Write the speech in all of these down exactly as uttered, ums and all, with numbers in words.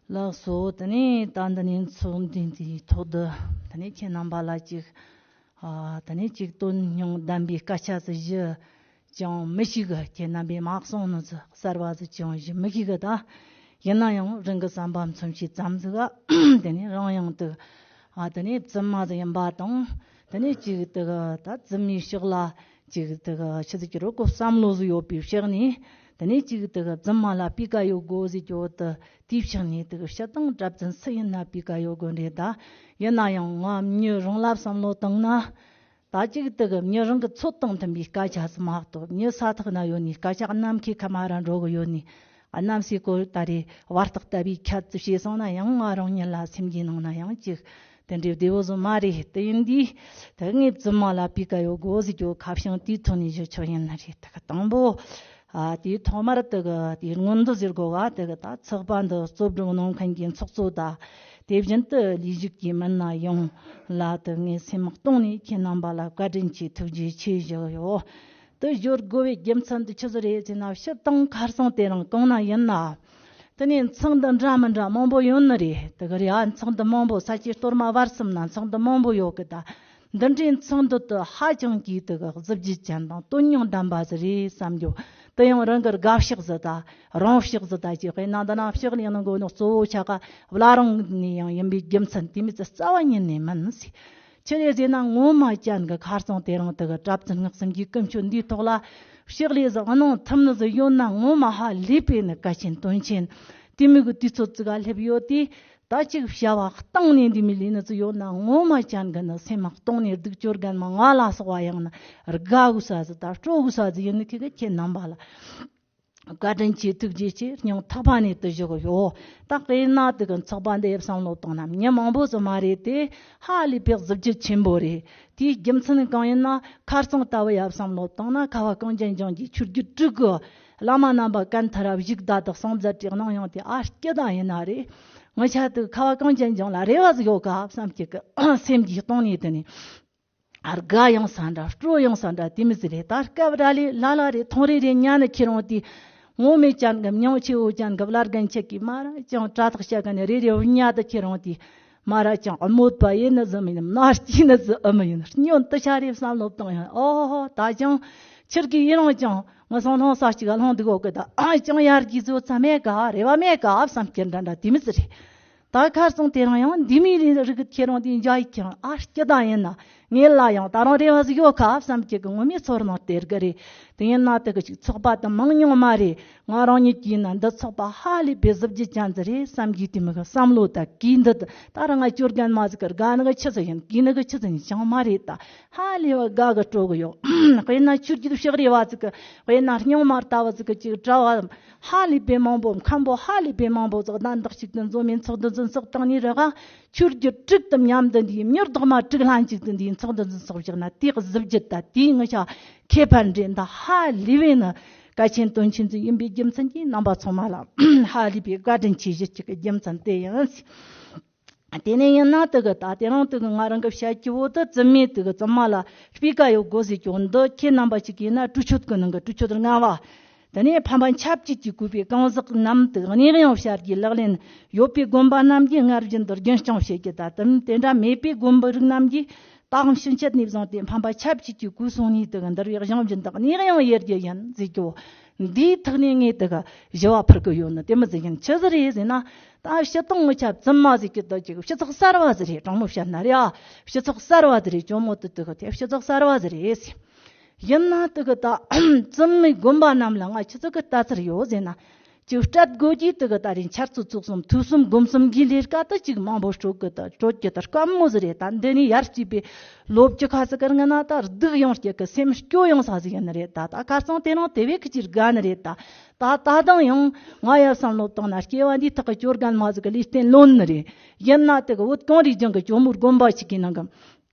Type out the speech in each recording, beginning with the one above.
ལགས་སོ། དེ་ནས་ད་འདི་ནས་ཚོགས་འདུ་འདིའི་ཐོག་ཏུ་དེ་ནས་ཁྱེད་རྣམ་པ་ལ་ཅིག་ཨ་དེ་ནས་ཅིག་དོན་སྙིང་ལྡན་པའི་སྐད་ཆ་ཟིག་ཞུ་ཅང་མི་ཤེས་གི། ཁྱེད་རྣམ་པས་མ་གསུངས་ནི་ཟིག་གསར་བ་ཟིག་ཅང་ཞུ་མི་ཤེས་གི། ད་ཡིན་ན་ཡང་རང་གི་བསམ་པ་མཚོན་བྱེད་ཙམ་ཟིག་ག་དེ་ནས་རང་ཡང་དུ་ཨ་དེ་ནས་བཙུན་མ་ཟིག་ཡིན་པ་དང་། དེ་ནས་ཅིག་དུ་གི་ད་བཙུན་མའི་ཕྱོགས་ལ་ཅིག་དུ་གི་ཆི་ཟིག་གི་རོ་ཀོ་བསམ་བློ་ཟིག་ཡོད་པའི་ཕྱོགས་ནས། དེ་ནས་ཅིག་དུ་གི་བཙུན་མ་ལ་སྤུས་ཀ་ཡོད་དགོས་ཟིག་གི་འོག་ཏུ། དེའི་ཕྱོགས་ནས་དུ་གི་སྤྱིར་བཏང་གྲྭ་བཙུན་སུ་ཡིན་ན་སྤུས་ཀ་ཡོད་དགོས་རེད། ད་ཡིན་ན་ཡང་ང་མྱི་རང་ལ་བསམ་བློ་བཏང་ན། ད་ཅིག་དུ་གི་མྱི་རང་གི་ཚོད་དང་མཐུན་པའི་སྐད་ཆ་ཟིག་མ་གཏོགས། མྱི་ས་ཐག་ན་ཡོད་ནི་སྐད་ཆ་གནམ་མཁའི་ཁ་མ་ར་འགྲོ་གི་ཡོད་ནི། གནམ་སའི་སྐོར་ད་རེ་བར་ཐག་ལྟ་བུའི་ཁྱད་དུ་བྱས་སོང་ན་ཡང་། ང་རང་ཉིད་ལ་སེམས་ཀྱི་ནང་ན་ཡང་ཅིག་དེ་འདྲའི་བདེ་བོ་བཟོ་མ་རེད། དེ་ཡིན་དུས་དུ་ངས་བཙུན་མ་ལ་སྤུས་ཀ་ཡོད་དགོས་ཟེར་རྒྱུ་ཁ་བྱང་དེའི་ཐོག་ནས་ཞུ་ཆོག་ཡིན་ནི་རེད། དུ་གི་དང་པོ། ཨ་དེའི་ཐོག་མར་དུ་གི་དེའི་སྔོན་དུ་ཟེར་དགོས་ག་དུ་གི་ད་ཚོགས་པ་འདི་གཙོ་སྒྲུབ་གནང་མཁན་གྱི་ཚོགས་གཙོ་དང་། དེ་བཞིན་དུ་ལས་ཞུགས་ཀྱི་མི་སྣ་ཡོངས་ལ་དུ་ངས་སེམས་གཏིང་ནས་ཁྱེད་རྣམ་པ་ལ་བཀའ་དྲིན་ཆེ་ཐུགས་རྗེ་ཆེ་ཞུ་གི་ཡོད། དུ་བཞུགས་དགོས་པའི་རྒྱུ་མཚན་དུ་ཆི་ཟིག་རེད་ཟེར་ན། སྤྱིར་བཏང་ཁ་སང་དེ་རིང་གང་ན་ཡིན་ན། དེ་ནས་ཚོགས་འདུ་འདྲ་མི་འདྲ་མང་པོ་ཡོད་ནི་རེད། དེ་གི་རེད་ཨ། ཚོགས་འདུ་མང་པོ། ས་ཆའི་སྟོད་མ་བར་གསུམ་ན་ཚོགས་འདུ་མང་པོ་ཡོད་གི། ད་འདི་འདྲའི་ཚོགས་འདུ་དུ་ཧ་ཅང་གི་དེ་གི་གཟི་བརྗིད་ཅན་དང་དོན་སྙིང་ལྡན་པ་ཟིག་རེད་བསམ་རྒྱུ། དེ་ཡང་རང་གི་དགའ་ཕྱོགས་ཟིག་དང་རང་ཕྱོགས་ཟིག་དང་ཅིག་དཔེར་ན་འདི་ན་ཕྱག་ལས་གནང་དགོས་ནོ་གཙོ་བོ་ཆ་ག་བླ་རུང་ནས་ཡང་ཡིན་པའི་རྒྱུ་མཚན་དེ་མི་ཚེ་རྩ་བ་ཉིད་ནས་མིན་ཟེར། ཆི་རེད་ཟེར་ན་ངོ་མ་ཅན་གི་ཁ་སང་དེ་རིང་དེ་གི་གྲྭ་བཙུན་སྔགས་གསུམ་གྱི་ཀུན་སྤྱོད་འདིའི་ཐོག་ལ་ཕྱག་ལས་ཟིག་གནང་ཐུབ་ནི་ཟིག་ཡོད་ན། ངོ་མ་ཧ་ལས་པའི་ནི་གལ་ཆེན་དོན་ཆེན་དེ་མོ་གི་དུས་ཚོད་ཅིག་ག་སླེབས་ཡོད་དེ། ད་ཅིག་བྱ་བ་གཏིང་ནས་འདི་མོ་ལས་ནི་ཅིག་ཡོད་ན། ངོ་མ་ཅན་གི་ནི་སེམས་གཏིང་ནས་སྡུག་སྦྱོར་རྒན་མ་ང་ལ་སོགས་པ་ཡང་ན་དགའ་དགོས་ས་ཟིག་དང་སྤྲོ་དགོས་ས་ཟིག་ཡིན་ནི། ཁྱེད་ཀྱི་ཁྱེད་རྣམ་པ་ལ་བཀའ་དྲིན་ཆེ་ཐུགས་རྗེ་ཆེ་སྙིང་ཐག་པ་ནས་དུ་ཞུ་གི་ཡོད། ད་དཔེར་ན་དེ་གི་ཚོགས་པ་འདི་ཡི་བསམ་བློ་བཏང་ན་མྱི་མང་པོ་ཙམ་མ་རེད་དེ། ཧ་ལས་པའི་གཟི་བརྗིད་ཆེན་པོ་རེད། དེའི་རྒྱུ་མཚན་གང་ཡིན་ན། ཁ་སང་ལྟ་བུ་ཡི་བསམ་བློ་བཏང་ན། ཁ་བ་གངས་ཅན་ལྗོངས་ཀྱི་ཆོས་བརྒྱུད་དྲུག་གི་བླ་མ་རྣམ་པ་ཀན་ཐ་ར་བཞུགས་བདག་དང་གསང་མཛད་དེ་གནང་ཡོང་དེ་ཨ་སྐྱིད་དང་ཡིན་ན་རེད། ང་ཆ་དུ་ཁ་བ་གངས་ཅན་ལྗོངས་ལ་རེ་བ་ཟིག་ཡོད་ག་བསམ་གྱི་གི་སེམས་ཀྱི་གཏིང་ནས་དེ་ནས། ཨ་དགའ་ཡང་ས་འདྲ་སྤྲོ་ཡང་ས་འདྲ་དེ་མི་ཟིག་རེད། ད་སྐབས་ར་ལས་ལ་ལ་རེ་ཐོང་རེ་རེ་ཉན་ནི་ཁྱེད་རང་དེ། ངོ་མེད་ཅན་གི་མྱང་ཆེ་བོ་ཅན་གི་བླ་རྒན་ཆེ་གི་མ་ར་ཅང་དྲ་ཐག་བཤད་གི་ནི་རེ་རེ་བུ་ཉ་དུ་ཁྱེད་རང་དེ། མ་ར་ཅང་ཨ་མོད་པ་ཡིན་ནི་ཟི་མི་ཡིན། མནའ་སྐྱིད་ནི་ཟི་ཨ་མི་ཡིན། སྙོན་དུ་ཤ་རེ་བསམ་བློ་བཏང་ཡང་། ཨོ་ཧོ་ད་ཅང་ཁྱེད་ཀྱི་ཡིན་རང་ཅང་ང་སང་ལྷོང་ས་གཅིག་ག་ལྷོང་འདུག་གོ་གི། ད་ཨ་ཅང་ཡར་གྱི་བཟོ་ཚ་མེད་ག་རེ་བ་མེད་ག་བསམ་ཁྱེད་འདྲ་འདྲ་དེ་མི་ཟིག་རེད། ད་ཁར་སོང་དེ་རིང་ཡང་འདི་མི་རིགས་རིགས་ཁྱེད་རང་དེ་འཇའ་ཡིག་ཀྱང་ཨ་སྐྱིད་ད་ཡིན་ན། ངེད་ལ་ཡང་ད་རང་རེ་བ་ཟིག་ཡོད་ཁ་བསམ་གྱི་གི་ངོ་མའི་ཚོར་སྣང་སྟེར་གི་རེད། དེ་ཡིན་ན་དེ་གི་ཅིག་ཚོགས་པ་དང་མང་ཉུང་མ་རེད། ང་རང་ཉིད་ཀྱིས་ན་འདི་ཚོགས་པ་ཧ་ལས་པའི་གཟི་བརྗིད་ཅན་ཟིག་རེད་བསམ་གྱི་དེ་མི་གི་བསམ་བློ་དང་གུས་འདུད། ད་རང་ང་སྐྱོར་མཁན་མ་ཟིག་གི་དགའ་ནི་གི་ཆི་ཟིག་ཡིན། གུས་ནི་གི་ཆི་ཟིག་ཡིན་ཅང་མ་རེད། ད་ཧ་ལས་པ་དགའ་གི་སྤྲོ་གི་ཡོད། དཔེར་ན་ཆོས་བརྒྱུད་ཕྱག་རེ་བ་ཟིག་གི་དཔེར་ན་རྙིང་མ་ལྟ་བུ་ཟིག་གི་ཅིག་གྲྭ་བ། ཧ་ལས་པའི་མང་པོ་མཁན་པོ་ཧ་ལས་པའི་མང་པོ་ཙག་གདན་བདག་ཅིག་ཏུ་འཛོམས་མིན་ཚོགས་འདུ་འཛིན་སོགས་བཏང་ནས་རེ་ག་ཆོས་བརྒྱུད་དྲུག་ཏུ་མཉམ་དུ་འདིའི་མྱུར་དོག་མ་དྲུག་ལྷན་ཅིག་ཏུ་འདིའི་ཚོགས་འདུ་འཛིན་སོགས་བཞག་ན། དེའི་གཟི་བརྗིད་ད་དེའི་ངི་ཤ་ཁེ་ཕན་འདྲེན་ད་ཧ་ལས་པའི་ནི་གལ་ཆེན་དོན་ཆེན་ཟིག་ཡིན་པའི་རྒྱུ་མཚན་གྱིས་རྣམ་པ་ཚང་མ་ལ་ཧ་ལས་པའི་བཀའ་དྲིན་ཆེ་ཞུ་གཅིག་གི་རྒྱུ་མཚན་དེ་ཡིན། དེ་ནས་ཡིན་ན་དེ་གི་ད་དེ་རིང་དེ་གི་ང་རང་གི་བཤད་རྒྱུ་བོ་དེ་བཙུན་མས་དེ་གི་བཙུན་མ་ལ་སྤུས་ཀ་ཡོད་དགོས་ཟེར་རྒྱུ་འདི་ཁྱེད་རྣམ་པ་ཞིག་གིས་ན་སྤྲུལ་ཆོས་ཀྱི་ནང་གི་སྤྲུལ་ཆོས་ལྔ་བ། དེ་ནས་ཕམ་པ་ཆབས་ཅིག་གིས་བཀོད་པའི་གང་ཟག་རྣམས་དེ་གནས་དབྱུང་བྱ་རྒྱུའི་ལག་ལེན་ཡོད་པའི་དགོན་པ་རྣམས་ཀྱིས་སྔར་བཞིན་དུ་རྒྱུན་སྐྱོང་བྱེད་རྒྱུ་དང་། དེ་དེ་འདྲ་མེད་པའི་དགོན་པ་རིགས་རྣམས་ཀྱིས་ད་ཕྱིན་ཆད་ནས་བཟུང་སྟེ་ཕམ་པ་ཆབས་ཅིག་གིས་གོ་སོང་ནས་དེ་གི་འདིར་བའི་གཞུང་བཞིན་དུ་གནས་དབྱུང་ཡེད་རྒྱུ་ཡིན་ཟེར་རྒྱུ། འདིའི་ཐོག་ནས་ངས་དེ་གི་ཞུ་བ་ཕུལ་གི་ཡོད་ནི་དེ་མི་ཟིག་ཡིན། ཆི་ཟིག་རེད་ཟེར་ན། ད་སྤྱིར་བཏང་ངི་ཆ་བཙུན་མ་ཟིག་གི་ད་ཅིག་སྤྱི་ཚོགས་གསར་བ་ཟིག་རེད། དྲང་མོ་བཤད་ན་རེད་ཨ། སྤྱི་ཚོགས་གསར་བ་ཟིག་རེད། ཇོ་མོ་དུ་དུ་གི་དེ་སྤྱི་ཚོགས་གསར་བ་ཟིག་རེད་ཟེར། ཡིན་ན་དུ་གི་ད་བཙུན་མའི་དགོན་པ་རྣམས་ལ་ང་ཆི་ཚོད་གི་ལྟ་ཚུལ་ཡོད་ཟེར་ན། ཅིག་སྤྲད་དགོས་ཀྱི་དུ་གི་ད་རིང་འཆར་ཚོད་ཚོགས་གསུམ་ཐོས་གསུམ་སྒོམ་གསུམ་གྱི་ལས་ཀ་ད་ཅིག་མང་པོ་སྤྲོད་གི་ད་སྤྲོད་ཀྱི་ད་དཀའ་མོ་ཟིག་རེད། ད་འདི་ནས་ཡར་སྐྱེས་པའི་ལོ་བཅུ་ཁ་ཙི་ཀར་ང་ན་ད་སྡུག་ཡོང་སྐྱེ་གི་སེམས་སྐྱོ་ཡོང་ས་ཟིག་ཡིན་ནི་རེད། ད་ད་ཁ་སང་དེ་རིང་དེ་བས་ཀི་ཅིག་དགའ་ནི་རེད། ད་ད་ད་དང་ཡང་ང་ཡ་བསམ་བློ་བཏང་ན་སྐྱེ་བ་འདིའི་ཐོག་གི་སྐྱོར་མཁན་མ་ཟིག་གི་ལུས་རྟེན་ལོན་ནི་རེད། ཡིན་ན་དེ་གི་བོད་གངས་རིའི་ལྗོངས་གི་ཇོ་མོ་དགོན་པ་ཞིག་གི་ནང་གི་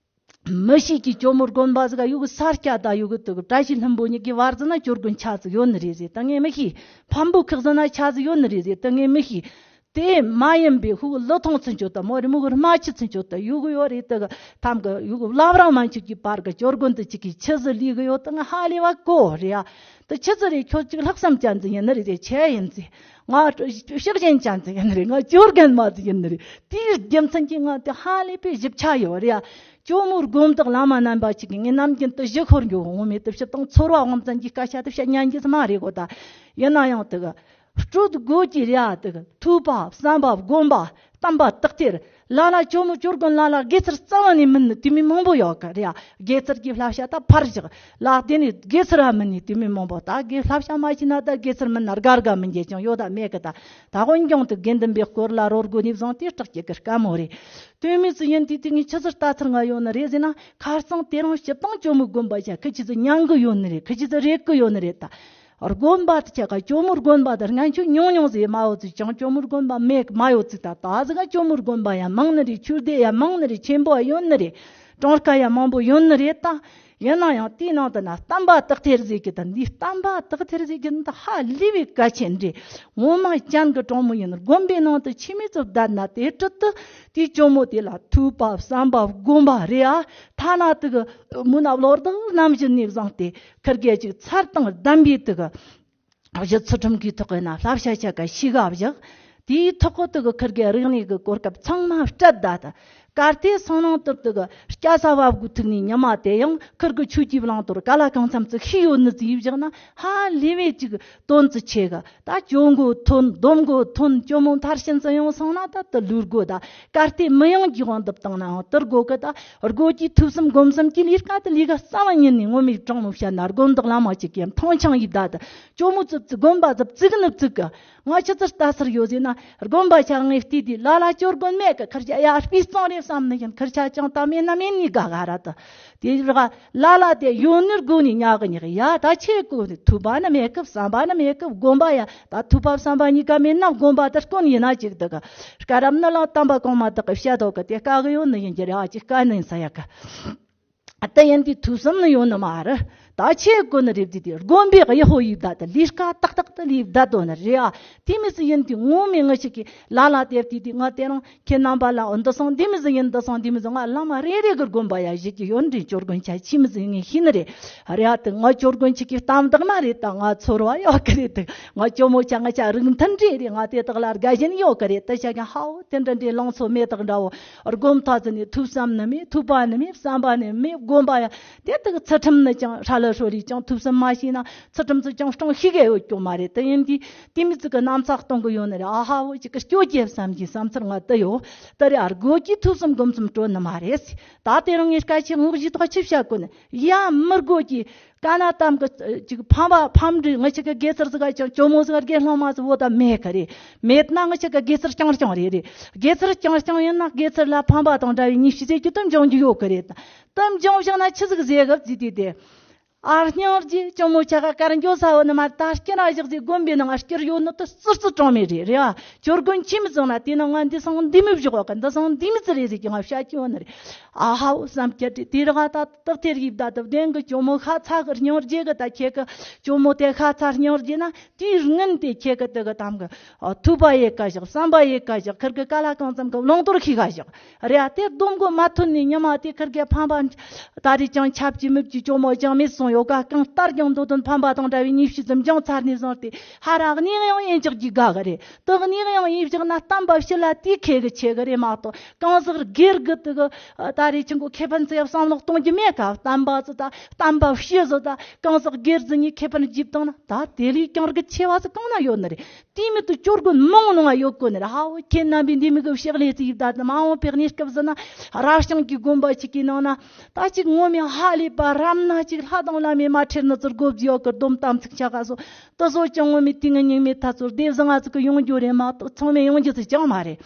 མི་ཞིག་གིས་ཇོ་མོ་དགོན་པ་ཟིག་ག་ཡུག་ས་སྐྱ་དང་ཡུག་དེ་གི་བཀྲ་ཤིས་ལྷུན་པོ་གཉིས་ཀྱི་བར་ཟིག་ན་སྐྱོར་དགོན་ཆ་ཟིག་ཡོད་ནི་རེད་ཟེར། ད་ངས་མི་ཤེས། ཕམ་པོ་ཁག་ཟིག་ན་ཆ་ཟིག་ཡོད་ནི་རེད་ཟེར། ད་ངས་མི་ཤེས། དེ་མ་ཡིན་པའི་ཧུ་ལུ་ཐོང་ཚུན་ཆོད་དུ་མོ་རི་མུ་གུ་རྨ་ཆུ་ཚུན་ཆོད་དུ་ཡུ་གུ་ཡོད་རེད། དུ་གི་ཐམ་གི་ཡུ་གུ་བླ་བྲང་མན་ཆུ་གི་པར་གི་ཅོ་དགོན་དུ་ཅིག་གི་ཆུ་ཟི་ལི་གི་ཡོད་དུ་ང་ཧ་ལས་བ་གོ་རེད་ཡ། དུ་ཆུ་ཟི་རེད། ཁྱོད་ཅིག་ལྷག་བསམ་ཅན་ཟི་ཡིན་ནི་རེད། དེ་ཆེ་ཡིན་ཟི། ང་ཕྱག་ཞེན་ཅན་ཟི་ཡིན་ནི་རེད། ང་ཅོ་རྒན་མ་ཟི་ཡིན་ནི་རེད། དེའི་རྒྱུ་མཚན་གྱིས་ང་དེ་ཧ་ལས་པའི་ཞིབ་ཆ་ཡོད་རེད་ཡ། ཇོ་མོ་དགོན་བདག་བླ་མ་རྣམ་པ་ཅིག་གི་ངས་ནམ་རྒྱུན་དུ་ཞུ་ཁོར་འགྱོ་འོང་མེད་དུ་ཞིབ་དང་ཚོར་བ་དབང་ཙན་གྱི་སྐད་ཆ་དུ་བཤད་ཉན་གྱི་ཟི་མ་རེད་གོ། ད་ཡིན་ན་ཡང་དུ་གི་སྤྲོད་དགོས་ཀྱི་རེད་ཨ། དེ་གི་ཐོས་པ་བསམ་པ་སྒོམ་པ་བསྟན་པ་དག་ཐེར་ལ་ལ་ཇོ་མོ་ཇོ་དགོན་ལ་ལ་དགེ་ཚུལ་རྩ་བ་ནས་མིན་ནི་དེ་མི་མང་པོ་ཡོད་གི་རེད་ཨ། དགེ་ཚུལ་གྱི་བསླབ་བྱ་ད་ཕར་བཞག་ལ་དེ་ནས་དགེ་ཚུལ་ར་མིན་ནི་དེ་མི་མང་པོ། ད་དགེ་བསླབ་བྱ་མ་བྱས་ན་ད་དགེ་ཚུལ་མིན་ན་དགའ་དགའ་མི་འགྱེད་ཀྱང་ཡོད་ད་མེད་གི། ད་ད་དབོན་སྐྱོང་དུ་དགེ་འདུན་པའི་སྐོར་ལ་རོལ་དགོས་ནས་བཟུང་དེ་སྐྲག་སྐྱེ་གི་དཀའ་མོ་རེད། དོན་མེད་སུ་ཡིན་དུས་དེ་ངས་ཆུ་ཟུར་ལྟ་ཚུལ་ང་ཡོད་ནི་རེད་ཟེར་ན། ཁ་རྩང་དེ་རིང་སྤྱིར་བཏང་ཇོ་མོ་དགོན་པ་བྱ་ཁི་ཆི་ཟི་མྱང་གི་ཡོད་ནི་རེད། ཁི་ཆི་ཟི་རེད་གི་ཡོད་ནི་རེད་ད། དགོན་པ་དེ་ཆ་ག་ཇོ་མོ་དགོན་པ་དེ་སྔན་ཆད་ཉུང་ཉུང་ཟིག་མ་ཡོད་ཚིག་ཅང་ཇོ་མོ་དགོན་པ་མེད་མ་ཡོད་ཚིག་ད་ད་ཟིག་ག་ཇོ་མོ་དགོན་པ་ཡང་མང་ནི་རེད། ཆོས་སྡེ་ཡང་མང་ནི་རེད། ཆེན་པོ་ཡང་ཡོད་ནི་རེད། གྲངས་ཀ་ཡང་མང་པོ་ཡོད་ནི་རེད་ད། ཡིན་ན་ཡང་དེའི་ནང་དུ་ན་བསྟན་པ་དག་ཐེར་ཟིག་གི་ད་འདི་བསྟན་པ་དག་ཐེར་ཟིག་གི་ད་ཧ་ལས་པའི་གལ་ཆེན་རེད། ངོ་མ་ཅན་གི་གྲོང་མོ་ཡིན་དགོན་པའི་ནང་དུ་ཆི་མི་ཚོ་བསྡད་ན་དེ་དྲུད་དུ་དེའི་ཇོ་མོ་དེ་ལ་ཐོས་པ་བསམ་པ་སྒོམ་པ་རེད་ཨ། ཐ་ན་དེ་གི་མུན་ནག་ལོ་ཟླ་ནམ་བཞིན་ནས་བཟུང་སྟེ་ཁིར་གེ་ཅིག་ཚར་དང་ལྡན་པའི་དེ་གི་གཞི་ཚུལ་ཁྲིམས་ཀྱི་ཐོག་གི་ན་བསླབ་བྱ་ཆ་ག་ཤི་ག་བཞག་དེའི་ཐོག་གི་དེ་གི་ཁིར་གེ་རིག་གནས་ཀྱི་གོ་སྐབས་ཚང་མ་སྤྲད་ད་ད། གལ་ཏེ་སང་ནང་དུ་དེ་གི་སྐྱ་ས་བབ་གུ་ཐུག་ནས་ཉི་མ་དེ་ཡང་ཁིར་གི་ཆོས་ཀྱི་བླང་དོར་ག་ལ་གང་འཚམ་ཚིག་ཤི་ཡོད་ནི་ཙི་ཡིབ་བཞག་ན་ཧ་ལས་བས་ཅིག་དོན་ཙི་ཆེ་གི། ད་ཇོ་མགོ་ཐོན་སྡོམ་མགོ་ཐོན་ཇོ་མོ་མཐར་ཕྱིན་ཙི་ཡོང་སོང་ན་ད་དུ་ལུས་དགོ། ད་གལ་ཏེ་མི་ཡོང་རྒྱུ་དབང་དུ་བཏང་ནའང་དུར་དགོ་གི། ད་སྒོ་གི་ཐོས་བསམ་སྒོམ་གསུམ་གྱི་ལས་ཀ་དུ་ལས་ཀ་རྩ་བ་ཉིད་ནས་ངོ་མའི་དྲང་མོ་བཤད་ན་དགོན་བདག་བླ་མ་ཅིག་གིས་མཐོང་ཆང་ཡིབ་ད་དུ་ཇོ་མོ་ཙི་ཙི་དགོན་པ་ཙི་ཙིག་ནི་ཙིག་གི། ང་ཆི་ཙི་ལྟ་སར་ཡོད་ཟེར་ན། དགོན་པ་ཆ་ངའི་བལྟས་དུས་ལ་ལ་ཅོ་དགོན་མེད་གི། ཁིར་ཆ་ཡ་སྤུས་གཙང་རེད་བསམ་ནི་ཡིན། ཁིར་ཆ་ཅང་ད་མེད་ན་མེད་ནི་དགའ་ག་ར་ད། དེ་ར་ལ་ལ་དེ་ཡོད་ནི་དགོས་ནི་ཉག་གི་ཉག་ཡ། ད་ཆེ་གོ་ནི་ཐོས་པ་ནི་མེད་གི། བསམ་པ་ནི་མེད་གི། སྒོམ་པ་ཡ་ད་ཐོས་པ་བསམ་པ་གཉིས་ཀ་མེད་ན་སྒོམ་པ་དེ་དཀོན་ཡིན་ན་ཅིག་འདུག་གི། སྐལ་རབ་ནི་ལ་དམ་པ་གོང་མ་དག་གི་བཤད་དོ་གི། དེ་དཀའ་གི་ཡོད་ནི་ཡིན་གྱི་རེད་ཨ། ཅིག་དཀའ་ནི་ཡིན་ས་ཡ་གི། ད་ཡིན་དུས་ཐོས་བསམ་ནི་ཡོད་ནི་མ་རེད། ད་ཆེ་དགོས་ནི་རེད། དེ་དེ་དགོན་པའི་གཡོ་ཧོ་ཡིབ་ད་དེ་ལས་ཀ་ཏག་ཏག་ཏུ་ལས་བསྡད་དོ་ནི་རེད་ཨ། དེ་མི་ཚེ་ཡིན་དུས་ངོ་མའི་ང་ཞིག་གི་ལ་ལ་དེབ་དེ་དེ་ང་དེ་རང་ཁྱེད་རྣམ་པ་ལ་འོ་འདི་སོང་འདི་མི་ཚེ་ཡིན་འདི་སོང་འདི་མི་ཚེ་ང་བླ་མ་རེ་རེ་གི་དགོན་པ་ཡ་བཞེས་ཀྱི་ཡོད་འདྲི། ཅོ་དགོན་ཆ་ཆི་མི་ཚེ་ངས་ཤེས་ནི་རེད། རེད་ཨ། དེ་ང་ཅོ་དགོན་ཆ་གི་གཏམ་དག་མ་རེད། ད་ང་ཚོར་བ་ཡོད་གི་རེད། དེ་ང་ཅོ་མོ་ཆ་ང་ཆ་རིགས་མཐུན་འདྲེ་རེད། ང་དེ་དག་ལ་དགའ་ཞེན་ཡོད་གི་རེད། དེ་ཆ་ཀྱང་ཧའོ་དེ་འདྲ་འདྲེ་ལང་ཚོ་མེ་དག་འདྲ་བོ། སྒོམ་ཐག་ཚུན་ནས་ཐོས་བསམ་ནི་མེད། ཐོས་པ་ནི་མེད། བསམ་པ་ནི་མེད། སྒོམ་པ་ཡང་དེ་དག་ཚུལ་ཁྲིམས་ནི་ཀྱང་ཧྲ་ལ་ཧྲོ་རེད། ཀྱང་ཐོས་བསམ་མ་བྱས་ན་ཚུལ་ཁྲིམས་སུ་ཀྱང་སྲུང་ཤེས་གི་ཡོད་ཀྱང་མ་རེད། དེ་ཡིན་དུས་དེ་མི་ཚིག་གི་རྣམ་ཚགས་གཏོང་གི་ཡོད་ནི་རེད། ཨ་ཧ་བོ་ཅིག་གི་སྐྱོ་རྒྱལ་བསམ་གྱི་བསམ་ཚུལ་ང་དུ་ཡོད། དེ་རེད། ཨ་སྒོ་གི་ཐོས་བསམ་སྒོམ་གསུམ་སྤྲོད་ནི་མ་རེད། ད་དེ་རིང་ངས་སྐད་ཆ་ངོ་བཞི་ཐོག་ཆི་བཤད་དགོས་ནི་ཡ་མི་དགོས་ཀྱི། ཀ་ན་གཏམ་གི་ཅིག་ཕམ་པ་ཕམ་འདྲི། ང་ཅག་གི་དགེ་ཚུལ་ཟིག་ག་ཅང་ཇོ་མོ་ཟིག་ག་དགེ་སློང་མ་ཟིག་བོ་ད་མེད་གི་རེད། མེད་ན་ང་ཅག་གི་དགེ་ཚུལ་རྐྱང་རྐྱང་རེད་རེད། དགེ་ཚུལ་རྐྱང་རྐྱང་ཡིན་ན་དགེ་ཚུལ་ལ་ཕམ་པ་དང་འདྲ་བའི་ཉེས་ཤིག་ཟེར་རྒྱུ་དུ་འབྱུང་རྒྱུ་ཡོད་གི་རེད། དུ་འབྱུང་བཞག་ན་ཆི་ཟིག་ཟེར་གི་བརྫིས་དུས་དེ། ཨ་སྙིང་རྗེ་ཇོ་མོ་ཆ་ག་གར་འགྱོ་ས་བོ་ནི་མ་ད་སྐྱིད་ར་བཞག་ཟིག་དགོན་པའི་ནང་སྐྱིད་ཡོད་ནི་དུ་ཙིར་ཙིར་གྲོང་མེད་རེད་རེད་ཨ། ཇོ་དགོན་ཆི་མི་བཟང་ན་དེ་ན་ང་འདི་སང་འདི་མི་བཞག་གི། འདི་སང་འདི་མི་ཙི་རེད་ཟེར་གྱི་ང་བཤད་ཀྱི་ཡོད་ནི་རེད། ཨ་ཧའོ་བསམ་གྱི་དེ་དེ་ར་ད་སྟག་ཐེར་ཡིབ་ད་དུ་བདེན་གི། ཇོ་མོ་ཤ་ཚ་གི་སྙིང་རྗེ་གི། ད་ཁྱེད་གི་ཇོ་མོ་དེ་ཤ་ཚ་སྙིང་རྗེ་ན་དེའི་སྔོན་དེ་ཁྱེད་གི་དེ་གི་དམ་གི་ཐོས་པ་ཡེ་ག་བཞག་བསམ་པ་ཡེ་ག་བཞག་ཁིར་གི་ཀ་ལ་གང་ཙམ་གི་བླང་དོར་ཤེས་ག་བཞག་རེད་ཨ། དེ་སྡོམ་གོ་མ་ཐོན་ནས་ཉི་མ་དེ་ཁིར་གི་ཕམ་པ་ད་རེས་ཀྱང་ཆབ་ཀྱི་མིབ་ཀྱི་ཇོ་མོ་ཀྱང་མེད་སོང་ཡོད་ག། གང་ལྟར་ཀྱང་འདོད་དོན་ཕམ་པ་དང་འདྲ་བའི་ཉེས་ཤིག་ཙམ་ཀྱང་ཚར་ནས་བཟུང་སྟེ་ཧ་ར་གནས་ཡང་ཡིན་ཅག་གི་དགའ་གི་རེད། དག་ནས་ཡང་ཡིན་བཞག་ན་བསྟན་པ་ཕྱི་ལ་དེའི་ཁེ་གི་ཆེ་གི་རེད་མ་གཏོགས། གང་ཟག་སྒེར་གི་དེ་གི་ད་རེས་ཆུང་གོ་ཁེ་ཕན་ཙི་ཡ་བསམ་བློ་གཏོང་རྒྱུ་མེད་ག། བསྟན་པ་ཙི་ད་བསྟན་པ་ཕྱི་ཟི་ད་གང་ཟག་སྒེར་ཟི་ནས་ཁེ་ཕན་རྒྱབ་བཏང་ན་ད་དེ་ལས་ཀྱང་གི་ཆེ་བ་ཙི་གང་ན་ཡོད་ནི་རེད། དེའི་མི་དུ་ཅོ་དགོན་མང་ནང་ཡོད་གོ་ནི་རེད། ཧའོ་ཁྱེད་རྣམ་པས་འདི་མི་གི་ཕྱག་ལས་ཙི་ཡིབ་ད་དུ་མ་འོང་པའི་གནས་སྐབས་ཟི་ན་ར་ཞང་གི་དགོན་པ་ཅིག་གི་ནང་ན་ད་ཅིག་ངོ་མའི་ཧ་ལས་པ་རབ་ན་ཅིག་ལྷ་དང་བླ་མས་མ་ཁྲེལ་ནི་ཙི་དགོ་བཟི་ཡོད་གི། སྡོམ་དམ་ཚིག་ཆ་ག་སོ། དེ་ཚོ་ཀྱང་ངོ་མའི་དེ་ངའི་སྙིང་མའི་ཐ་ཚོར་སྡེ་བཟང་ང་ཚོ་གི་ཡོང་རྒྱུ་རེད་མ་གཏོགས་ཚང་མས་ཡོང་རྒྱུ་ཚོ་ཅང་མ་རེད།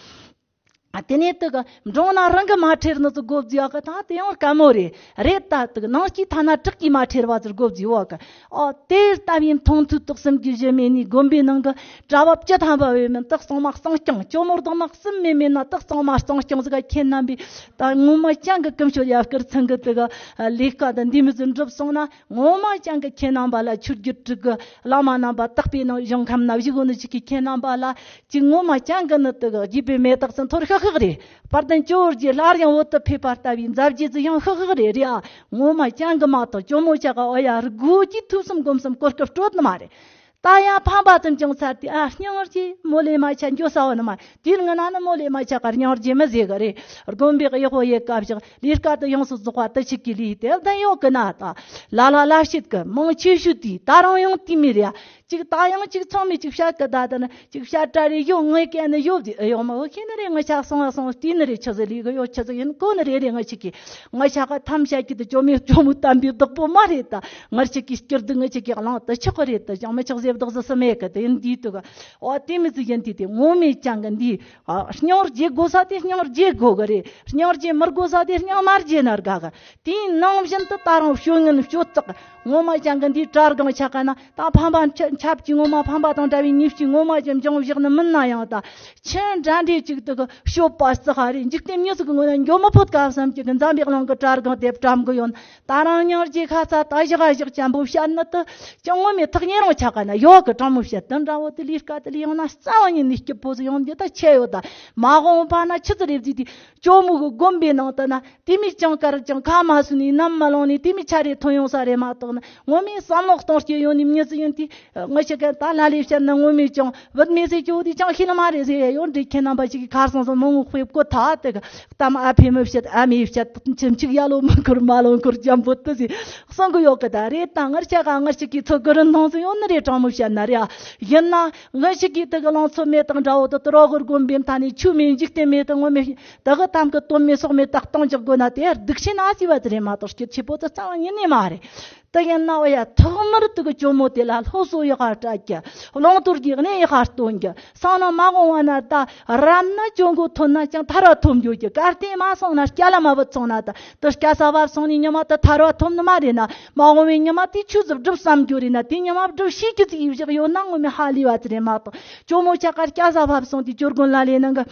དེ་ནས་དུ་གི་འབྲོང་ན་རང་གི་མ་ཁྲེར་ནི་ཚོ་སྒོ་བརྫིས་ཡོད་གི། ད་དེ་ཡང་དཀའ་མོ་རེད། རེད་ད་དུ་གི་ནང་སྐྱིད་ཐ་ན་བྲག་གི་མ་ཁྲེར་བ་ཚོར་སྒོ་བརྫིས་ཡོད་གི། ཨོ་དེ་ལྟ་བུའི་མཐོང་ཐོས་རྟོགས་གསུམ་གྱི་གཞི་མེད་ནི་དགོན་པའི་ནང་གི་གྲྭ་བ་བཅུ་ཐམ་པ་བས་མིན་དུ་གཙང་མ་གཙང་རྐྱང་། ཇོ་མོ་རྡོག་མ་གསུམ་མེད་མེད་ན་དུ་གཙང་མ་གཙང་རྐྱང་ཟིག་ག་ཁྱེད་རྣམ་པས་ད་ངོ་མ་ཅང་གི་ཀུན་སྤྱོད་ཡར་སྐུལ་ཚང་གི་དུ་གི་ལས་ཀ་དང་འདི་མི་ཚོ་འགྲུབ་སོང་ན། ངོ་མ་ཅང་གི་ཁྱེད་རྣམ་པ་ལ་ཆོས་བརྒྱུད་དྲུག་གི་བླ་མ་རྣམ་པ་དག་པའི་ནང་གཞུང་ཁམས་ན་བཞུགས་ནི་ཅིག་གི་ཁྱེད་རྣམ་པ་ལ་ཅིག་ངོ་མ་ཅང་གི་ནི་དུ་གི་རྒྱུད་པའི་མེ་སྟག་ཚོ་འཐོར་ཤག་ཤག་རེད། དཔལ་ལྡན་ཇོ་བོ་རྗེ་སླར་ཡང་བོད་དུ་ཕེབས་པ་ལྟ་བུའི་མཛད་རྗེས་ཚོ་ཡང་ཤག་ཤག་རེད། རེད་ཨ། ངོ་མ་ཅང་གི་མ་གཏོགས་ཇོ་མོ་ཅག་ག་ཨོ་ཡ་རི་སྒོ་གི་ཐུགས་བསམ་སྒོམ་གསུམ་གོ་སྐབས་སྤྲོད་ནི་མ་རེད། ད་ཡང་ཕམ་པ་ཙམ་བྱུང་ཚར་ཏེ་ཨ་སྙིང་རྗེ་མོ་ལས་མ་ཆ་འགྱོ་ས་བ་ནི་མ། དེའི་སྔོན་ན་ནི་མོ་ལས་མ་ཆ་ག་སྙིང་རྗེ་མི་ཟེར་གི་རེད། དགོན་པའི་གཡོག་པོ་ཡེ་ཀ་བཞག་ལས་ཀ་དུ་ཡོངས་སུ་རྫོགས་པ་དུ་ཆིག་གི་ལས་དེ་ལྡན་ཡོད་གི་ན། ད་ལ་ལ་ལ་བཤད་གི་མང་ཆེ་ཤོས་དེ་ད་རང་ཡང་དེ་མི་རེད་ཨ། ཅིག་ད་ཡང་ཅིག་ཚང་མས་ཅིག་བཤད་གི་ད་ད་ནི་ཅིག་བཤད་གྲ་རེ་ཡོད། ངས་གན་ནི་ཡོད་དེ་ཨེ་ཡོད་མ་འོ་ཤེས་ནི་རེད། ངས་ཆ་སོང་ཨ་སོང་བལྟས་ནི་རེད། ཆི་ཟིག་ལས་གི་ཡོད་ཆི་ཟིག་ཡིན་གོ་ནི་རེད། རེད་ང་ཆི་གི་ང་ཆ་ག་ཐམ་བཤད་གི་དུ་ཅོ་མི་ཅོ་མོ་དམ་པའི་བདག་པོ་མ་རེད་ད། ངར་ཆི་གི་སྐྱིར་དུ་ངས་ཆི་གི་གླང་དུ་ཆག་གི་རེད་དུ་ཅང་མི་ཆག་ཟེར་བདག་ཟེར་སི་མེད་གི་དུ་ཡིན་དུས་དུ་གི་ཨོ་དེ་མི་ཟིག་ཡིན་དུས་དེ་ངོ་མས་ཅང་གི་འདི་ཨ་སྙིང་རྗེ་དགོས་ས་དེ་སྙིང་རྗེ་དགོས་གི་རེད། སྙིང་རྗེ་མི་དགོས་ས་དེ་སྙིང་མ་རྗེ་ན་དགའ་གི། དེའི་ནང་བཞིན་དུ་ད་རུང་སྤྱོད་ངན་སྤྱོད་ཚགས་ངོ་མ་ཅང་གི་འདིའི་གྲྭ་སྒང་ཆ་ག་ན་ད་ཕམ་པ་ཆ་ཆབ་ཀྱི་ངོ་མ་ཕམ་པ་དང་འདྲ་བའི་ཉེས་སྤྱོད་ངོ་མ་ཅན་སྦྱོང་བཞག་ནི་མིན་ན་ཡང་ད་ཆེན་འདྲ་འདྲའི་ཅིག་དུ་གི་སྤྱོད་པ་རྩི་ཧ་རེ། འཇིག་རྟེན་མྱི་ཟིག་གི་ངོ་ན་འགྱོ་མི་ཕོད་ག་བསམ་གྱི་གི་འཛམ་བུ་གླིང་གི་གྲྭ་སྒང་དེ་བཀྲམ་གི་ཡོད། ད་རང་སྙིང་རྗེ་ཁ་ཚ་ད་བཞག་བཞག་ཅན་པོ་བཤད་ནི་དུ་ཅང་ངོ་མའི་ཐག་ཉེ་རང་ཆ་ག་ན་ཡོད་གི། དྲང་མོ་བཤད་དུ་འདྲ་བོ་དུ་ལས་ཀ་དུ་ལས་ཡང་ན་རྩ་བ་ཉིད་ནས་སྐྱིད་པོ་ཟིག་ཡོང་འདི་ད་ཆེ་ཡོད། ད་མ་འོངས་པ་ན་ཆི་ཟིག་རེད་ཟིག་དེ་ཇོ་མོ་གི་དགོན་པའི་ནང་དུ་ན། དེ་མིག་ཅང་དཀར་ཅང་ཁ་མ་སོན་ནས་ནམ་མ་ལངས་ནས་དེ་མིག་ཆ་རེ་ཐོན་ཡོང་ས་རེད་མ་གཏོགས་ན། ངོ་མའི་བསམ་བློ་གཏོང་སྐྱེ་ཡོང་ནས་མྱི་ཟིག་ཡིན་དུས་ངི་ཞིག་གན་ད་ལ་ལས་བཤད་ན་ངོ་མའི་ཅང་བུད་མེད་ཟེར་གྱི་འོ་དེ་ཅང་ཤེས་ནི་མ་རེད་ཟེར་ཡ་ཡོད་འདྲི། ཁྱེད་རྣམ་པ་ཞིག་གིས་ཁར་སང་སང་མང་བོ་དཔེ་བཀོད་ཐལ་དེ་གི་གཏམ་ཨ་ཕས་མི་བཤད་ཨ་མས་བཤད་ཁྱིམ་གཅིག་ཡ་ལོ་མི་འཁོར་མ་ལོ་འཁོར་འཇམ་པོ་དུ་ཟེར་གསུང་གི་ཡོད་གི། ད་རེད་ད་ངར་ཤ་ག་ངར་ཞིག་གིས་ཚོ་གི་རིན་ཐང་ཟིག་ཡོད་ནི་རེད། དྲང་མོ་བཤད་ན་རེད་ཨ། ཡིན་ན་ངི་ཞིག་གིས་དེ་གི་ལང་ཚོ་མེད་དང་འདྲ་བོ་དུ་དུ་རོགས་གི་དགོན་པའི་མཐའ་ནས་ཆུ་མེད་འཇིག་རྟེན་མེད་དུ་ངོ་མེད། དེ་གི་ཐམ་གི་དོན་མེད་སོག་མེད་ད་གཏོང་རྒྱག་དགོས་ན་དེ་སྡུག་ཤེས་ན་ཨ་སི་བ་ཙི་རེད་མ་གཏོགས་སྐྱིད་ཆེ་པོ་ཙི་རྩ་བ་ཉིད་ནས་མ་རེད། དེ་ཡིན་ན་འོ་ཡ་ཐོག་མར་དུ་གི་ཇོ་མོ་དེ་ལ་སློབ་གསོ་ཡག་ག་སྤྲད་རྒྱུ། བླང་དོར་གྱི་གནས་ཡག་ག་སྟོན་རྒྱུ། སང་ན་མ་འོངས་བ་ན་ད་རབ་ན་ཇོ་མགོ་ཐོན་ན་ཅང་ཐར་བ་ཐོབ་འགྱོ་རྒྱུ། གལ་ཏེ་མ་སོང་ན་སྐྱ་ལ་མ་བུད་སོང་ན་ད་དུ་སྐྱ་ས་བབས་སོང་ནས་ཉི་མ་ད་ཐར་བ་ཐོབ་ནི་མ་རེད་ན། མ་འོངས་བའི་ཉི་མ་དེ་ཆོས་ཟིག་སྒྲུབ་བསམ་རྒྱུ་རེད་ན་དེ་ཉི་མ་སྒྲུབ་ཤེས་རྒྱུ་ཅིག་ཡིབ་བཞག་ཡོད་ན་ངོ་མའི་ཧ་ལས་བ་ཙི་རེད་མ་གཏོགས་ཇོ་མོ་ཆ་ག་སྐྱ་ས་བབས་སོང་དེ་ཇོ་དགོན་ལ་ལས་ནང་གི་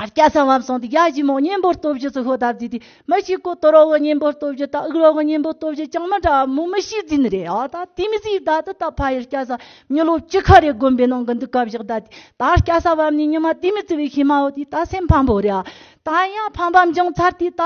སྐྱ་ས་བབས་སོང་དེ་ཡ་ཇི་མོ་གཉེན་པོ་སྟོབས་ཀྱི་ཚུ་ཤོ་ད་བརྩིས་ཏེ་མི་ཞིག་གོ་དོ་རོ་གི་གཉེན་པོ་སྟོབས་ཀྱི་ད་ཨུག་རོ་གི་གཉེན་པོ་སྟོབས་ཀྱི་ཅང་མི་འདྲ་མོ་མི་ཤེས་ཟིན་རེད་ཨ། ད་དེ་མི་ཟིག་ད་དུ་ད་ཕ་ཡི་སྐྱ་ས་མྱི་ལོ་བཅུ་ཁ་རེ་དགོན་པའི་ནང་གི་འདུག་སྐབས་བཞག་ད་དེ་ད་སྐྱ་ས་བབས་ནས་ཉི་མ་དེ་མི་ཙི་བའི་ཤི་མ་འོ་དེ་ད་སེམས་ཕམ་པོ་རེད་ཨ། ད་ཡང་ཕམ་པ་འབྱུང་ཚར་དེ་ད་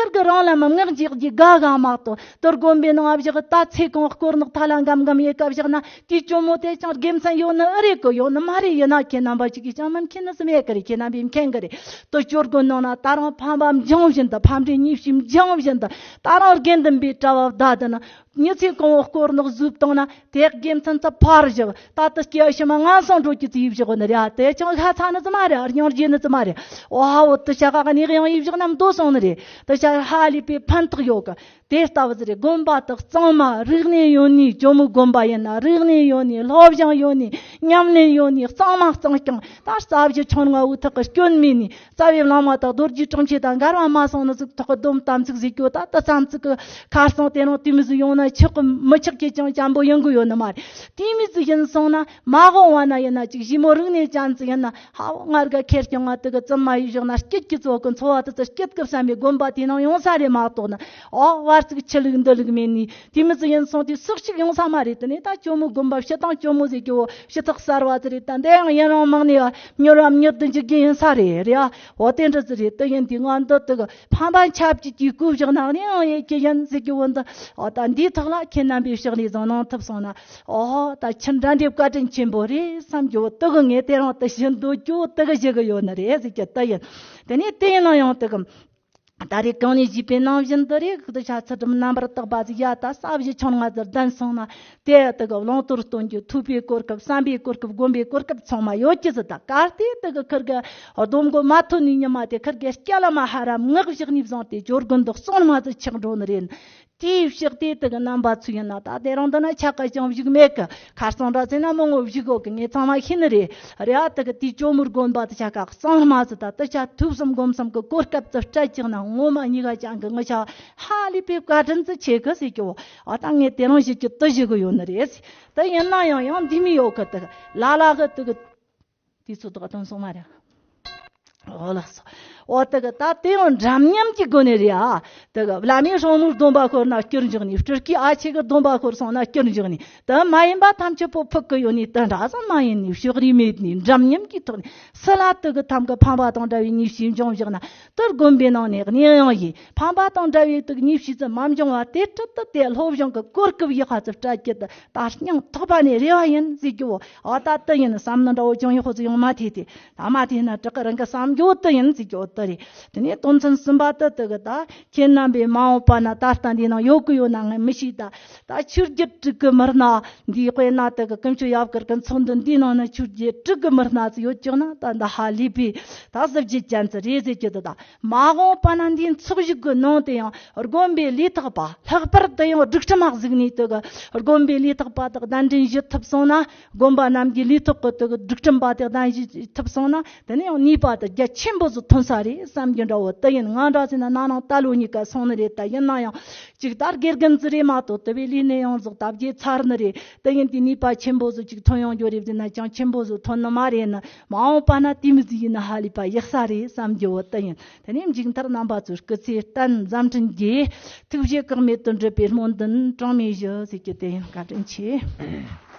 ཀིར་གི་རང་ལ་མི་ངག་རྒྱག་རྒྱུ་དགའ་ག་མ་གཏོགས་དུ་དགོན་པའི་ནང་བཞག་ད་ཚེ་གང་དཀོར་ནག་ཐ་ལ་འགམ་འགམ་ཡེ་སྐབས་བཞག་ན། དེའི་ཇོ་མོ་དེ་ཅང་དགེ་མཚན་ཡོད་ནི་ཨེ་རེད་གི། ཡོད་ནི་མ་རེད། ཡིན་ན་ཁྱེད་རྣམ་པ་ཅིག་གིས་ཅང་མི་མཁྱེན་ནི་སུ་མེད་གི་རེད། ཁྱེད་རྣམ་པས་མཁྱེན་གི་རེད། དུ་སྐྱོར་དགོས་ནང་ན་ད་རང་ཕམ་པ་འབྱུང་བཞིན་དུ་ཕམ་འབྲས་ཉེས་ཤིག་འབྱུང་བཞིན་དུ་ད་རང་དགེ་འདུན་པའི་གྲྭ་བ་བདག་དེ་ནི་མྱི་ཚེ་གང་བོ་དཀོར་ནག་བཟོས་བཏང་ན་དེ་དགེ་མཚན་ཚ་ཕར་བཞག་ད་ལྟ་སྐྱེ་བ་ཕྱི་མ་ངན་སོང་འགྲོ་རྒྱུ་ཚེ་ཡིབ་བཞག་ནི་རེད། དེ་ཅང་ཤ་ཚ་ནི་ཙི་མ་རེད། སྙིང་རྗེ་ནི་ཙི་མ་རེད། ཨོ་ཧ་འོ་དུ་ཤ་ཁ་ག་ནི་ཡང་ཡིབ་བཞག་ན་མདོ་སོང་ནི་རེད། དུ་ཤ་ཧ་ལས་པའི་ཕན་ཐོགས་ཡོད་གི། དེ་ལྟ་བུ་ཟེར་རེད། དགོན་པ་དག་གཙང་མ་རིག་གནས་ཡོད་ནི་ཇོ་མོ་དགོན་པ་ཡིན་ན་རིག་གནས་ཡོད་ནི་སློབ་སྦྱོང་ཡོད་ནི་ཉམས་ལེན་ཡོད་ནི་གཙང་མ་གཙང་རྐྱང་ད་རྩ་བཞི་ཆུང་ང་འུ་ཐག་གི་སྐྱོན་མེད་ནི་རྩ་བའི་བླ་མ་དག་རྡོ་རྗེ་གྲུབ་ཆེན་དང་འགལ་བ་མ་སོང་ནི་ཟིག་ཐོག་གི་སྡོམ་དམ་ཚིག་ཟིག་གྱོ་ད་ད་དམ་ཚིག་གི་ཁར་སང་དེ་རང་དུས་མི་ཟིག་ཡོང་ན་ཆག་གི་མི་ཆག་གི་ཅང་ཅང་པོ་ཡོང་གི་ཡོད་ནི་མ་རེད། དུས་མི་ཟིག་ཡིན་སོང་ན་མ་འོངས་བ་ན་ཡིན་ན་ཅིག་ཞི་མོ་རིག་གནས་ཅན་ཟིག་ཡིན་ན། ཧ་བོ་ང་རྒ་ཁེར་རྐྱང་ང་དེ་གི་བཙུན་མ་ཡིས་བཞག་ན་སྐྱིད་ཀྱི་ཚོགས་ཀྱི་འཚོ་བ་དེ་ཚོ་སྐྱིད་སྐབས་བསམ་པའི་དགོན་པ་དེ་ནང་ཡོང་ས་རེད་མ་གཏོགས་ན། ཨོ་བར་ཚིགས་ཆི་ལུགས་འདི་ལུགས་མེད་ནི་དེ་མི་ཚོ་ཡིན་སོང་དུས་སུག་ཅིག་ཡོང་ས་མ་རེད། དེ་ནས་ད་ཇོ་མོ་དགོན་པ་ཕྱི་དང་ཇོ་མོ་ཟེར་གྱི་འོ་ཕྱི་ཐག་གསར་བ་ཚོ་རེད། ད་འདི་ཡང་ཡུན་རིང་མང་ནས་མྱུར་བ་མྱུར་དུ་འཇིག་རྒྱུ་ཡིན་ས་རེད་རེད། ཨོ་དེ་འདྲ་ཚོ་རེད། དེ་ཡིན་དུས་ང་འདི་དེ་གི་ཕམ་པ་ཆབ་ཀྱི་དུས་སྐུ་བཞག་ན་ནི་ཡང་ཡེ་གི་ཡིན་ཟེར་གྱི་འོ་འདི་ཨོ་ད་འདིའི་ཐོག་ལ་ཁྱེད་རྣམ་པས་ཕྱག་ལས་བཟང་གནང་ཐུབ་སོང་ན། ཨོ་ད་ཁྱེད་འདྲ་འདྲའི་བཀའ་དྲིན་ཆེན་པོ་རེད་བསམ་རྒྱུ་དེ་གི་ངས་དེ་རང་དེ་བཞིན་འདོད་རྒྱུ་དེ་གི་བཞེས་གི་ཡོད་ནི་རེད་ཟེར་གྱི་དེ་ཡིན། དེ་ནས་དེ་ཡིན་ན་ཡང་དེ་གི་ད་རེས་གང་ནས་བཞེས་པའི་ནང་བཞིན་དུ་རེད། ཁོ་ཚོ་ཤ་ཚུལ་ཁྲིམས་རྣམ་པར་དག་པ་ཟིག་ཡ་ད་ས་བཞི་ཆུང་ང་ཟིག་ལྡན་སོང་ན་དེ་དེ་གི་བླང་དོར་སྟོན་རྒྱུ་ཐུབ་པའི་གོ་སྐབས་བསམ་པའི་གོ་སྐབས་སྒོམ་པའི་གོ་སྐབས་ཚང་མ་ཡོད་ཀྱི་ཟིག་ད་གལ་ཏེ་དེ་གི་ཁིར་གི་སྡོམ་མགོ་མ་ཐོན་ནི་ཉི་མ་དེ་ཁིར་གི་སྐྱ་ལ་མ་ཧ་ར་ངག་བཞག་ནས་བཟུང་སྟེ་སྦྱོར་དགོན་དུ་གསུང་མ་ཟིག་ཆགས་འགྲོ་ནི་རེད། དེའི་ཕྱག་དེ་དག་གི་རྣམ་པ་ཚོ་ཡིན་ན། ད་དེ་རིང་འདི་ན་ཆ་ག་ཅང་བཞུགས་མེད་གི། ཁ་སང་འདྲ་ཟེར་ན་མང་བོ་བཞུགས་ཡོད་གི། ངས་ཚང་མ་ཤེས་ནི་རེད། རེད་ཨ། དག་གི་དེའི་ཇོ་མོ་དགོན་པ་དུ་ཆ་ག་གཙང་མ་ཟི་ད་དུ་ཆ་ཐུགས་བསམ་སྒོམ་བསམ་གི་གོ་སྐབས་དུ་སྤྲད་ཀྱང་ན། ངོ་མ་གཉིས་ཀ་ཅང་གི་ངི་ཆ་ཧ་ལས་པའི་བཀའ་དྲིན་ཙི་ཆེ་གི་ཟེར་གྱི་བོ། ཨ་ད་ངས་དེ་རིང་བཞུགས་ཀྱི་དུ་བཞུགས་གི་ཡོད་ནི་རེད་ཟེར། ད་ཡིན་ན་ཡང་ཡང་འདི་མི་ཡོད་གི། དག་ལ་ལ་གི་དག་གི་དེ་ཚོ་དག་དོན་སོང་མ་རེད། འོ་ལགས་སོ། འོ་དེ་གི་ད་དེ་ཡང་འདྲ་མཉམ་གྱི་སྒོ་ནས་རེད་ཨ། དེ་གི་བླ་མའི་སྲུང་མའི་སྡོམ་པ་ཤོར་ན་སྐྱུར་འཇོག་ནི། སྤྲུལ་སྐུའི་ཨ་ཆེ་གི་སྡོམ་པ་ཤོར་སོང་ན་སྐྱུར་འཇོག་ནི། དེ་མ་ཡིན་པ་ཐམས་ཅད་པོ་ཕུག་གི་ཡོད་ནི། དེ་འདྲ་ཟིག་མ་ཡིན་ནི། ཕྱོགས་རིས་མེད་ནི། འདྲ་མཉམ་གྱི་ཐོག་ནས་སུ་ལ་དེ་གི་ཐམ་གི་ཕམ་པ་དང་འདྲ་བའི་ཉེས་བྱས་འབྱུང་བཞག་ན། དེ་དགོན་པའི་ནང་ནས་གནས་ཡང་ཡིན། ཕམ་པ་དང་འདྲ་བའི་དེ་གི་ཉེས་བྱས་ཙི་མ་འབྱུང་བ་དེ་འཕྲལ་དུ་དེ་སློབ་སྦྱོང་གི་གོ་སྐབས་ཡག་ཧ་ཙི་སྤྲད་ཀྱི། དེ་ད་སྙིང་ཐག་པ་ནས་རེ་བ་ཡིན་ཟེར་གྱི་བོ། ཨ་ད་དེ་ཡིན་བསམ་ནི་འདྲ་བོ་ཅང་ཡག་ཧོ་ཙི་ཡོང་མ་ཐེ་དེ། ད་མ་དེ་ན་བྲག་རང་གི་བསམ་རྒྱུ་དེ་ཡིན་ཟེར་རྒྱུ་དེ་རེད། དེ་ནས་དོན་ཚན་གསུམ་པ་དེ་དེ་གི་ད་ཁྱེད་རྣམ་པས་མ་འོངས་པ་ན་ད་ལྟ་འདི་ནང་ཡོད་གི་ཡོད་ན་ངས་མི་ཤེས། ད་ད་ཆོས་བརྒྱུད་དྲུག་གི་མི་སྣ་འདིའི་དཔེར་ན་དེ་གི་ཀུན་སྤྱོད་ཡབ་གར་གི་ཚོགས་འདུ་འདིའི་ནང་ན་ཆོས་བརྒྱུད་དྲུག་གི་མི་སྣ་ཚོ་ཡོད་ཀྱང་ན། ད་འདི་ཧ་ལས་པའི་ད་གཟི་བརྗིད་ཅན་ཚོ་རེད་ཟེར་རྒྱུ་དེ། ད་མ་འོངས་པ་ན་འདིའི་ཚོགས་ཞུགས་གི་ནང་དུ་ཡང་དགོན་པའི་ལས་ཐོག་པ། ལྷག་པར་དུ་ཡང་སྒྲིག་ཁྲིམས་ཨ་གཟིགས་ནས་དེ་གི་དགོན་པའི་ལས་ཐོག་པ་དག་གདན་འདྲེན་ཞུ་ཐུབ་སོང་ན། དགོན་པ་རྣམས་ཀྱི་ལས་ཐོག་གི་དེ་གི་སྒྲིག་ཁྲིམས་པ་དེ་གདན་ཞུ་ཐུབ་སོང་ན། དེ་ནས་ཡང་ནུས་པ་དེ་རྒྱ་ཆེན་པོ་ཟིག་ཐོན་ས་རེད་བསམ་རྒྱུ་འདྲ་བོ་དེ་ཡིན། ང་འདྲ་ཟེར་ན་ན་ནིང་ད་ལོ་གཉིས་ཀ་སོང་ནི་རེད། ད་ཡིན་ན་ཡང་ཅིག་ད་དགེ་རྒན་ཟིག་རེད་མ་གཏོགས་དེ་བས་ལས་གནས་ཡང་ཟིག་ད་བརྗེད་ཚར་ནི་རེད། དེ་ཡིན་དེ་ནུས་པ་ཆེན་པོ་ཟིག་ཅིག་ཐོན་ཡོང་རྒྱུ་རེད་ཟེར་ན་ཅང་ཆེན་པོ་ཟིག་ཐོན་ནི་མ་རེད་ནི། མ་འོངས་པ་ན་དེ་མི་ཟིག་ཡིན་ན་ཧ་ལས་པ་ཡག་ས་རེད་བསམ་རྒྱུ་བོ་དེ་ཡིན། དེ་ནས་མཇུག་མཐར་རྣམ་པ་ཚོའི་སྐུ་ཚེ་བརྟན། འཛམ་གླིང་རྒྱས། ཐུགས་རྗེ་བཀག་མེད་དུ་འགྲུབ་པའི་སྨོན་འདུན་གྲངས་མེད་ཞུ་ཟེར་རྒྱུ་དེ་ཡིན། བཀའ་དྲིན་ཆེ།